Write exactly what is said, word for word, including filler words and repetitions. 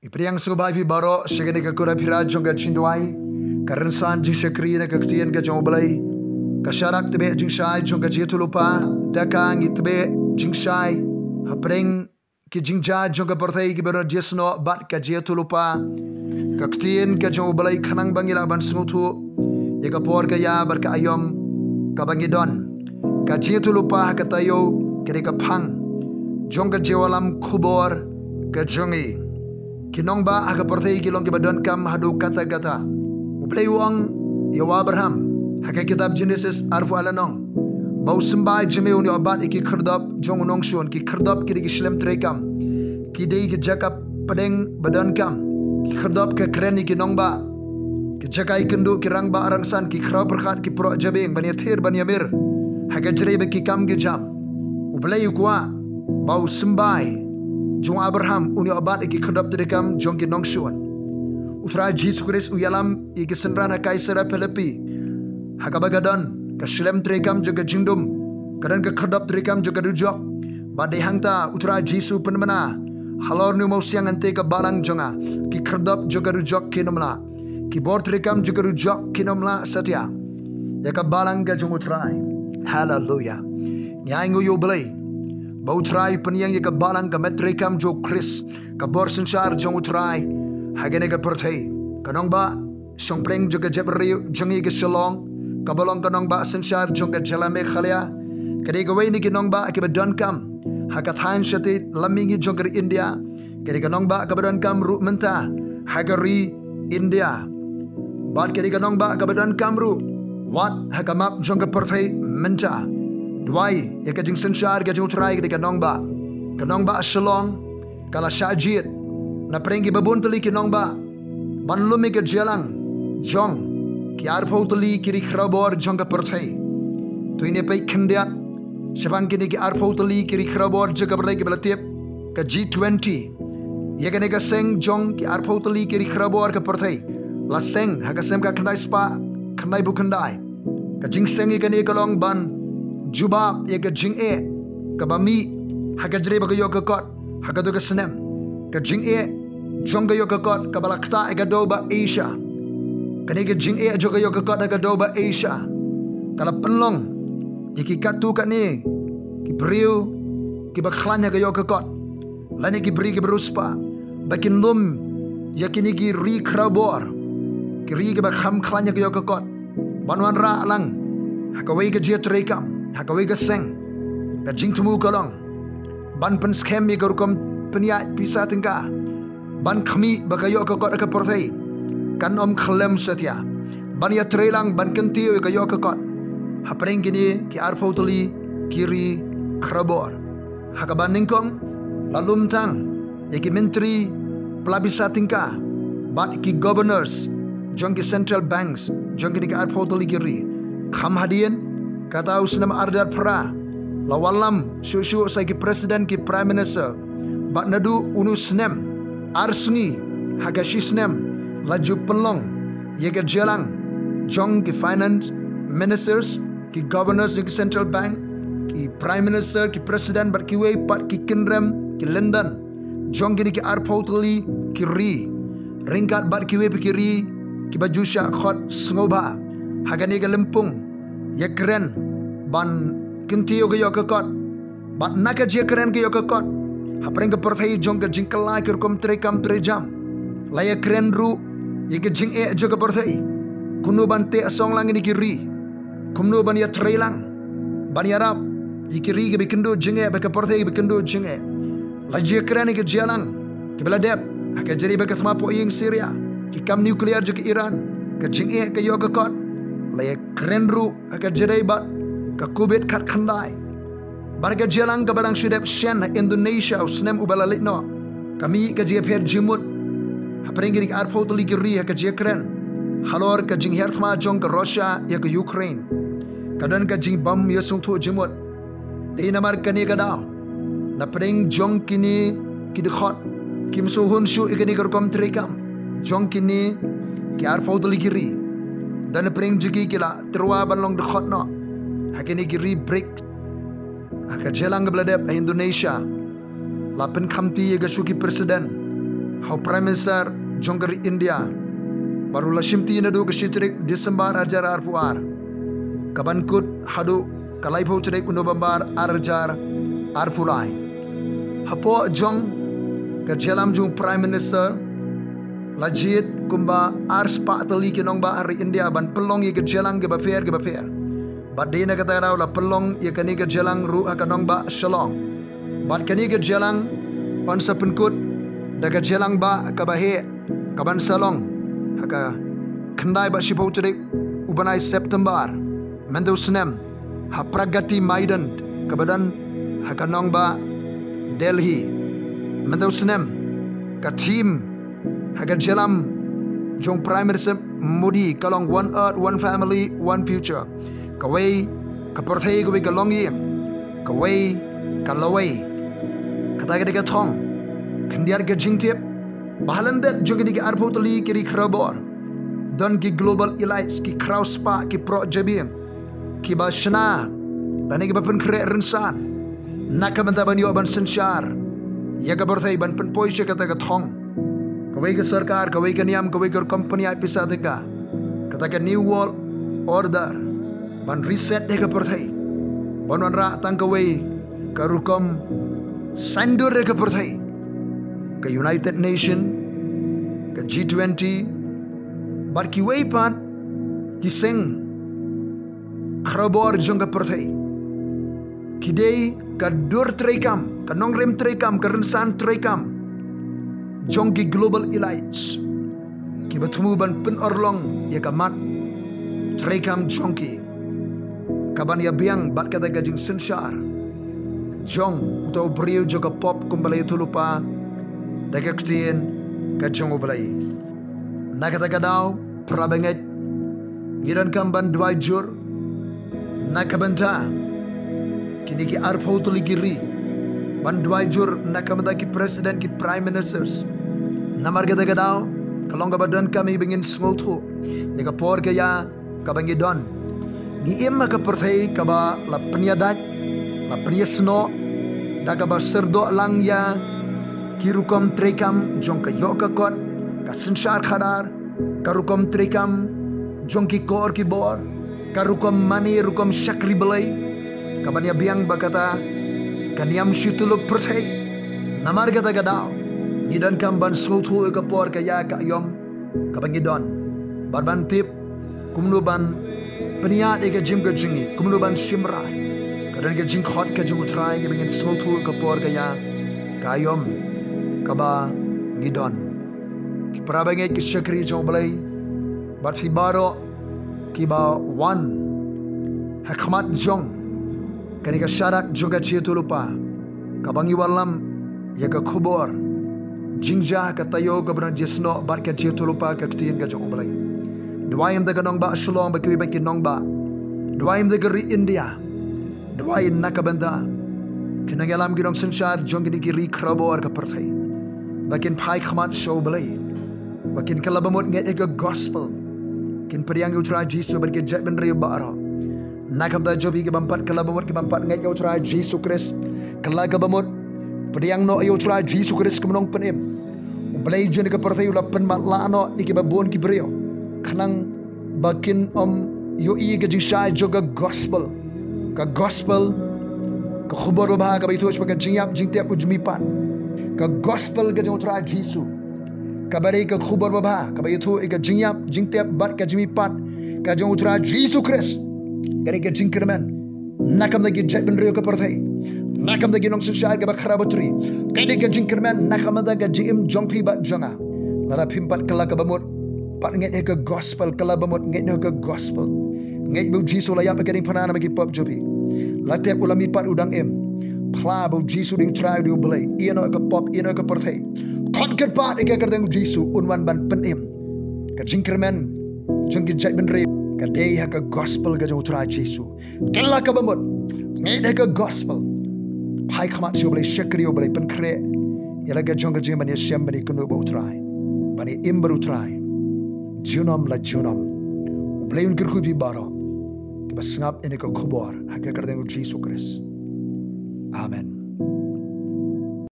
Ngi pdiang sngewbha ïa phi baroh sha kane ka kura phira jong ka jingduwai, ka rynsan jingshakri na ka ktien ka jong U Blei. Ka sharak tbeh jingshai jong ka jingïathuhlypa, da ka ngi tbeh jingshai hapdeng ki jingjia jong ka pyrthei kiba don jingsnoh bad ka jingïathuhlypa. Ka ktien ka jong U Blei khnang ba ngi lah ban sngewthuh ïa ka por ka ïa bad ka aïom kaba ngi don. Ka jingïathuhlypa ha ka taïew ka dei ka phang jong ka jingïalam khubor ka jong ngi. Ki nongbah ha ka pyrthei ki long kiba donkam haduh katta katta. U Blei u ong ïa u Abraham ha ka kitab Genesis arphew ar lynnong ba u symbai jong me un ïoh bat ïa ki khyrdop jong u nongshun. Ki khyrdop ki dei ki shlem treikam, ki dei ki jaka pdeng ba donkam. Ki khyrdop ki kren ïa ki nongbah, ki jaka ïakynduh, ki rangbah rangsan, ki khraw pyrkhat, ki proh jabieng ban ïathir ban ïamir ha ka jrei ba ki kam ki jam. U Blei u kwah ba u symbai jong u Abraham un ïoh bat ïa ki khyrdop treikam jong ki nongshun. U Trai Jisu Khrist u ïalam ïa ki synran ha Kaisaria Philippi ha kaba ka don ka shlem treikam jong ka jingdum, ka don ka khyrdop treikam jong ka dujok. Bad dei hangta U Trai Jisu u pynbna, halor une u mawsiang hangtei ka balang jong nga, ki khyrdop jong ka dujok kin ym lah, ki bor treikam jong ka dujok kin ym lah satia ïa ka balang ka jong U Trai. Haleluya. Ngi ainguh ïa U Blei ba U Trai u pynïeng ïa ka balang, ka met treikam jong U Khrist, ka bor synshar jong U Trai ha kane ka pyrthei. Ka nongbah shongpdeng jong ka jaitbynriew jong ngi ka Shillong, kaba long ka nongbah synshar jong ka jylla Meghalaya, ka dei kawei na ki nongbah kiba donkam ha ka thaiñ shatei lam mihngi jong ka ri India. Ka dei ka nongbah kaba donkam ruh mynta ha ka ri India. Bad ka dei ka nongbah kaba donkam ruh wat ha ka map jong ka pyrthei mynta. Duwai ïa ka jingsynshar ka jong U Trai, ka dei ka nongbah, ka nongbah Shillong ka la shah jied na pdeng kiba bun tylli ki nongbah ban lum ïa ka jingïalang jong ki arphew tylli ki ri khrawbor jong ka pyrthei. To ngin ïa peit khyndiat shaphang kine ki arphew tylli ki ri khrawbor jong ka pyrthei kiba la tip ka G twenty. Ïa kane ka seng jong ki arphew tylli ki ri khrawbor ka pyrthei la seng ha ka snem ka khyndai spah khyndaiphew khyndai. Ka jingseng ïa kane ka long ban jubab ïa ka jingeh kaba mih ha ka jrei ba ka ïoh ka kot ha kato ka snem. Ka jingeh jong ka ïoh ka kot kaba la ktah ïa ka dew ba Asia. Kane ka jingeh jong ka ïoh ka kot ha ka dew ba Asia ka la pynlong ïa ki katto katne ki briew kiba khlaiñ ha ka ïoh ka kot, lane ki briew kiba riewspah, ba kin lum ïa kine ki ri khrawbor, ki ri kiba kham khlaiñ ha ka ïoh ka kot, ban wanrah lang ha kawei ka jingtreikam, ha kawei ka seng. Ka jingthmu ka long ban pynskhem ïa ka rukom pynïaid pisa tyngka ban khmih ba ka ïoh ka kot ha ka pyrthei kan ym khyllem satia, ban ïatreilang ban kyntiew ïa ka ïoh ka kot hapdeng kine ki arphew tylli ki ri khrawbor. Ha kaba nyngkong la lum tang ïa ki myntri pla pisa tyngka bad ki governors jong ki central banks jong kine ki arphew tylli ki ri. Kham hadien kata, u snem ar hajar phra la wallam shuh shuh sa ki president, ki prime minister, bad naduh une u snem ar sngi ha ka shi snem la ju pynlong ïa ka jingïalang jong ki finance ministers, ki governors jong ki central bank, ki prime minister, ki president bad kiwei pat ki kynrem, ki lyndon jong kine ki arphew tylli ki ri, ryngkat bad kiwei pat ki ri kiba ju shah khot sngewbha ha kane ka lympung ïakren ban kyntiew ka ïoh ka kot. Bad na ka jingkren ka ïoh ka kot hapdeng ka pyrthei jong ka jingkylla ki rukom treikam treijam, la ïakren ruh ïa ka jingeh jong ka pyrthei, kumno ban teh song lang ïa ki ri, kumno ban ïatreilang ban ïarap ïa ki ri kiba kynduh jingeh bad ka pyrthei ba kynduh jingeh. La jingkren ïa ka jingïalang kiba la dep ha ka jingri ba ka thma poh ïing Syria, ki kam nuclear jong ka Iran, ka jingeh ka ïoh ka kot. La ïakren ruh ha ka jingri bad ka covid khatkhyndai. Bad ka jingïalang kaba dang shu dep shen ha Indonesia u snem uba la leit noh, ka mih ka jingïapher jingmut hapdeng kine ki arphew tylli ki ri ha ka jingkren halor ka jinghiar thma jong ka Russia ïa ka Ukraine. Ka don ka jingbym ïasngewthuh jingmut. Dei namar kane ka daw na pdeng jong kine ki dkhot kim sngewhun shuh ïa kane ka rukom treikam jong kine ki arphew tylli ki ri. Da na pdeng jong ki ki la tyrwa ban long dkhot noh ha kine ki ri BRICS. Ha ka jingïalang kaba la dep ha Indonesia la pynkhamti ïa ka shuki president ha u Prime Minister jong ka ri India, bad u la shimti naduh ka shi tarik December ar hajar arphew ar, ka ban kut haduh ka laiphew tarik u November ar hajar arphew lai. Hapoh jong ka jingïalam jong u Prime Minister, la jied kumba ar spah tylli ki nongbah ha ri India ban pynlong ïa ka jingïalang kiba pher kiba pher. Bad dei na kata ka daw la pynlong ïa kane ka jingïalang ruh ha ka nongbah Shillong. Bad kane ka jingïalang yn sa pynkut da ka jingïalang bah kaba heh, ka ban sa long ha ka khyndai bad shiphew tarik u bnai September mynta u snem, ha Pragati Maidan kaba don ha ka nongbah Delhi. Mynta u snem, ka theme ha ka jingïalam jong u Prime Minister Modi ka long One Earth, One Family, One Future. Kawei ka pyrthei, kawei ka longïing, kawei ka lawei. Kata ka dei ka thong. Khyndiat ka jingtip ba ha lyndet jong kine ki arphew tylli ki ri khrawbor, don ki global elites, ki khraw spah, ki proh jabieng, kiba shna lane kiba pynkhreh rynsan na ka bynta ban ïoh ban synshar ïa ka pyrthei, ban pynpoi sha kata ka thong. Kawei ka sorkar, kawei ka niam, kawei ka rukom pynïaid pisa tyngka. Kata ka New World Order, ban reset ïa ka pyrthei, ban wanrah tang kawei ka rukom saiñdur ïa ka pyrthei. Ka United Nation, ka G twenty, bad kiwei pat ki seng khrawbor jong ka pyrthei, ki dei ka dur treikam, ka nongrim treikam, ka rynsan treikam jong ki global elites, kiba thmu ban pynurlong ïa ka mat treikam jong ki, ka ban ïa biang bad kata ka jingsynshar jong uta u briew jong ka pop, kumba la ïathuhlypa da ka ktien ka jong U Blei. Na kata ka daw, para bangeit, ngi donkam ban duwai jur na ka bynta kine ki arphew tylli ki ri, ban duwai jur na ka bynta ki president, ki prime ministers. Namar kata ka daw, ka long kaba donkam ïa ba ngin sngewthuh ïa ka por ka ïa kaba ngi don. Ngi im ha ka pyrthei kaba la pynïadait, la pynïasnoh da kaba syrdoh lang ïa ki rukom treikam jong ka ïoh ka kot, ka synshar khadar, ka rukom treikam jong ki kor ki bor, ka rukom mane, rukom shakri blei, ka ban ïa biang bad kata ka niam shi tyllup pyrthei. Namar kata ka daw, ngi donkam ban sngewthuh ïa ka por ka ïa ka aïom kaba ngi don, bad ban tip kumno ban pynïaid ïa ka jingim ka jong ngi, kumno ban shim rai. Ka don ka jingkhot ka jong U Trai kaba ngin sngewthuh ïa ka por ka ïa ka aïom kaba ngi don. Ki para bangeit, ki shakri jong U Blei, bad phi baroh kiba wan ha khmat jong kane ka sharak jong ka jingïathuhlypa, kaba ngi wallam ïa ka khubor jingjia ha ka taïew kaba nang jisnoh bad ka jingïathuhlypa ka ktien ka jong U Blei. Duwai ïa ka nongbah Shillong bad kiwei pat ki nongbah. Duwai ïa ka ri India. Duwai na ka bynta ki nongïalam, ki nongsynshar jong kine ki ri khrawbor ka pyrthei, ba kin phai khmat sha U Blei, ba kin kylla bamut ngeit ïa ka gospel, kin pdiang ïa U Trai Jisu bad ki jaitbynriew baroh. Na ka bynta jong phi, ki bym pat kylla bamut, ki bym pat ngeit ïa U Trai Jisu Khrist, kylla ka bamut, pdiang noh ïa U Trai Jisu Khrist kum u nongpynim. U Blei jong ka pyrthei u la pynmatlah noh ïa kiba bun ki briew khnang ba kin ym ïohi ïa ka jingshai jong ka gospel. Ka gospel, ka khubor babha kaba ïathuh shaphang ka jingïap jingtep u jingmihpat. Ka gospel ka jong U Trai Jisu, kaba dei ka khubor babha kaba ïathuh ïa ka jingïap jingtep bad ka jingmihpat ka jong U Trai Jisu Khrist, ka dei ka jingkyrmen na ka bynta ki jaitbynriew ka pyrthei, na ka bynta ki nongsynshar kiba khraw batri. Ka dei ka jingkyrmen na ka bynta ka jingim jong phi bad jong nga. Lada phim pat kylla ka bamut, pat ngeit ïa ka gospel, kylla bamut, ngeit ïa ka gospel. Ngeit ba U Jisu u la ïap ha ka diengphna namar ki pop jong phi. La tep u la mihpat, u dang im. Phla ba U Jisu u dei U Trai, u dei U Blei. Ïehnoh ïa ka pop, ïehnoh ïa ka pyrthei. Khot kyrpad ïa ka kyrteng U Jisu, un wan ban pynim. Ka jingkyrmen jong ki jaitbynriew ka dei ha ka gospel ka jong U Trai Jisu. Kylla ka bamut, ngeit ïa ka gospel. Phai khmat sha U Blei, shakri ïa U Blei, pynkhreh ïa la ka jong ka jingim ban ïashem, ban ïakynduh bad U Trai, ban ïa im bad U Trai junom la junom. U Blei un kyrkhu ïa phi baroh kiba sngap ïa kane ka khubor ha ka kyrteng U Jisu Khrist. Amen.